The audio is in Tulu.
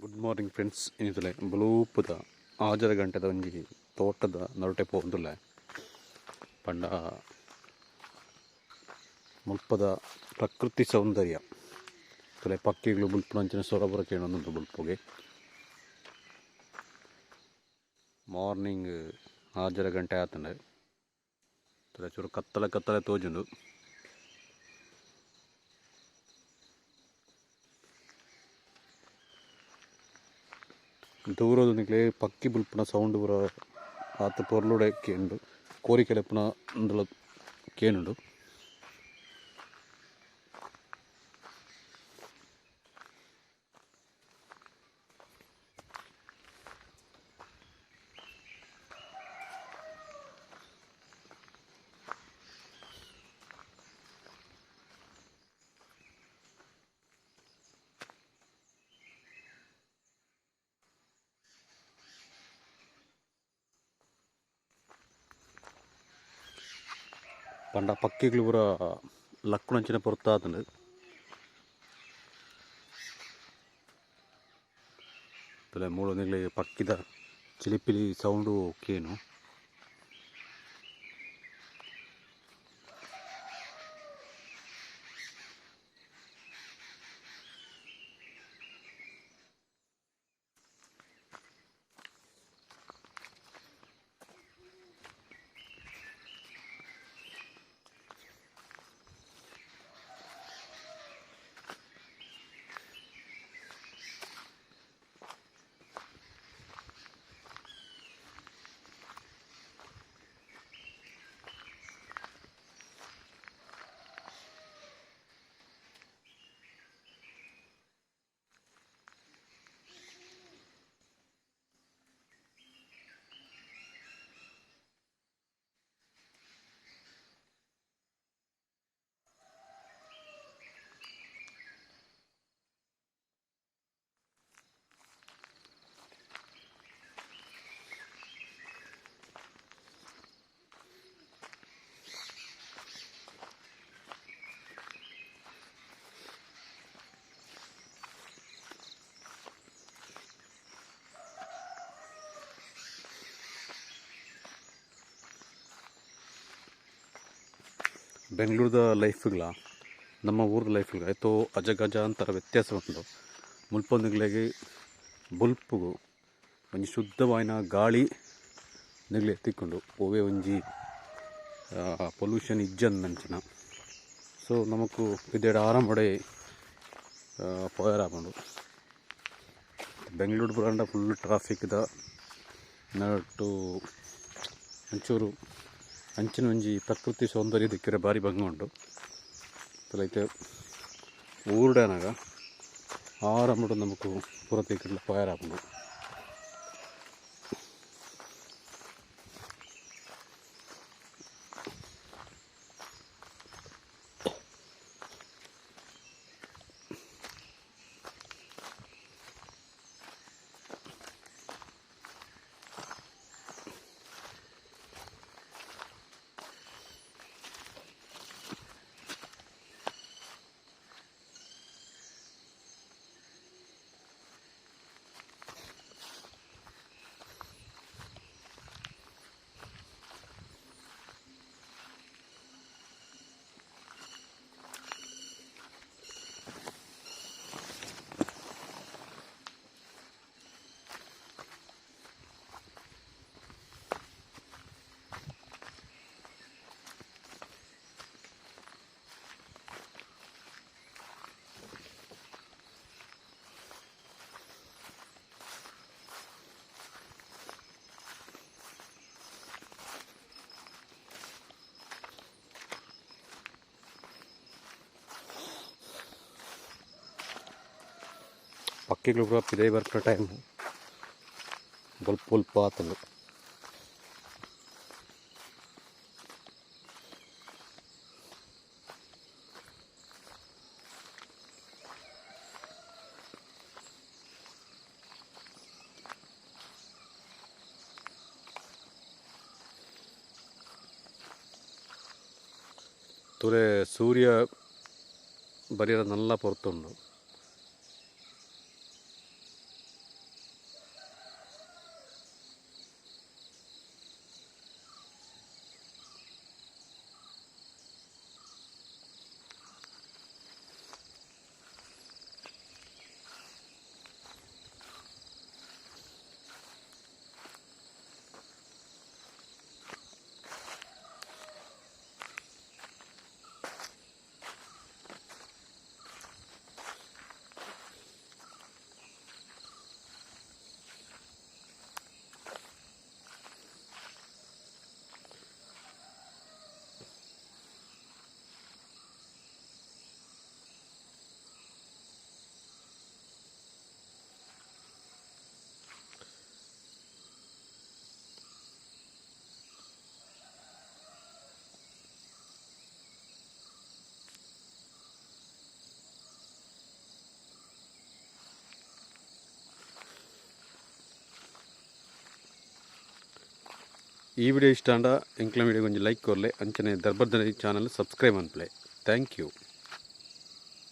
ಗುಡ್ ಮಾರ್ನಿಂಗ್ ಫ್ರೆಂಡ್ಸ್, ಇನ್ನಿತಲೆ ಬಲೂಪುದ ಆಜರ ಗಂಟೆದ ಒಂಜಿ ತೋಟದ ನಡುಟೆ ಪೋಂದುಲ್ಲೆ ಪಂಡ ಮುಲ್ಪದ ಪ್ರಕೃತಿ ಸೌಂದರ್ಯ ತಲೆ ಪಕ್ಕಿಗಳು ಬುಲ್ಪುನಂಚಿನ ಸೊರಬುರ ಕೇಣೊಂದುಂಡು ಬುಲ್ಪುಗೆ ಮಾರ್ನಿಂಗ್ ಆಜರ ಗಂಟೆ ಆತಂಡು ತಲೆ ಚೂರು ಕತ್ತಲೆ ಕತ್ತಲೆ ತೋಜುಂಡು. ದೂರದ ನಿಕ್ಲೆ ಪಕ್ಕಿ ಬುಲ್ಪುನ ಸೌಂಡ್ ಪೂರ ಆತ್ ಪೊರ್ಲುಡೆ ಕೇಂಡು ಕೋರಿ ಕೆಲೆಪುನ ಉಂದುಲ ಕೇನುಂಡು. ಪಂಡ ಪಕ್ಕಿಗಳು ಪೂರ ಲಕ್ಕುನಂಚಿನ ಪೊರ್ತಾತುಂಡು. ತಲೆ ಮೂಲು ನಿಕ್ಲೆ ಪಕ್ಕಿದ ಚಿಲಿಪಿಲಿ ಸೌಂಡು ಕೇನು. ಬೆಂಗಳೂರದ ಲೈಫ್ಗಳ ನಮ್ಮ ಊರದ ಲೈಫ್ಗಳ ಏತೋ ಅಜಗಜಾಂತರ ವ್ಯತ್ಯಾಸ ಉಂಟು. ಮುಲ್ಪೊಂದುಗ್ಲೆಗ್ ಬೊಲ್ಪುಗು ಒಂಜಿ ಶುದ್ಧವಾಯಿನ ಗಾಳಿ ನಿಗ್ಲೆ ತಿಕ್ಕುಂಡು, ಒವ್ವೇ ಒಂಜಿ ಪೊಲ್ಯೂಷನ್ ಇಜ್ಜಂದಂಚಿನ. ಸೊ ನಮಕ್ ಪಿದೆಡ್ ಆರಾಮಡೆ ಪೋಯೆರೆ ಆಪುಂಡು. ಬೆಂಗಳೂರು ಪೂರ ಫುಲ್ ಟ್ರಾಫಿಕ್ದ ನಡುಟು ಒಂಚೂರು ಅಂಚಿನ ಒಂಜಿ ಪ್ರಕೃತಿ ಸೌಂದರ್ಯ ದಿಕ್ಕಿರೆ ಭಾರಿ ಭಂಗ ಉಂಟು. ಲೈಕ್ ಊರುಡಾನಾಗ ಆರಾಮಡು ನಮಕ್ ಪೂರ ತಿಕ್ಕುಂಡು ಪೋಯೆರೆ ಆಪುಂಡು. ಪಕ್ಕಿಗಳು ಪೂರ ಪಿದಯಿ ಬರ್ಪುನ ಟೈಮ್ ಬೊಲ್ಪ ಬೊಲ್ಪ ಆತುಂಡು. ತೂಲೆ ಸೂರ್ಯ ಬರಿಯರ ನಲ್ಲ ಪೊರ್ತುಂಡು. ಈ ವಿಡಿಯೋ ಇಷ್ಟ ಆಂಡ ಎಂಕ್ಲ ವಿಡಿಯೋ ಒಂಜಿ ಲೈಕ್ ಕೊರ್ಲೆ, ಅಂಚನೆ ದರ್ಬಾರ್ ಚಾನಲ್ ಸಬ್ಸ್ಕ್ರೈಬ್ ಅನ್ಪ್ಲೆ. Thank you.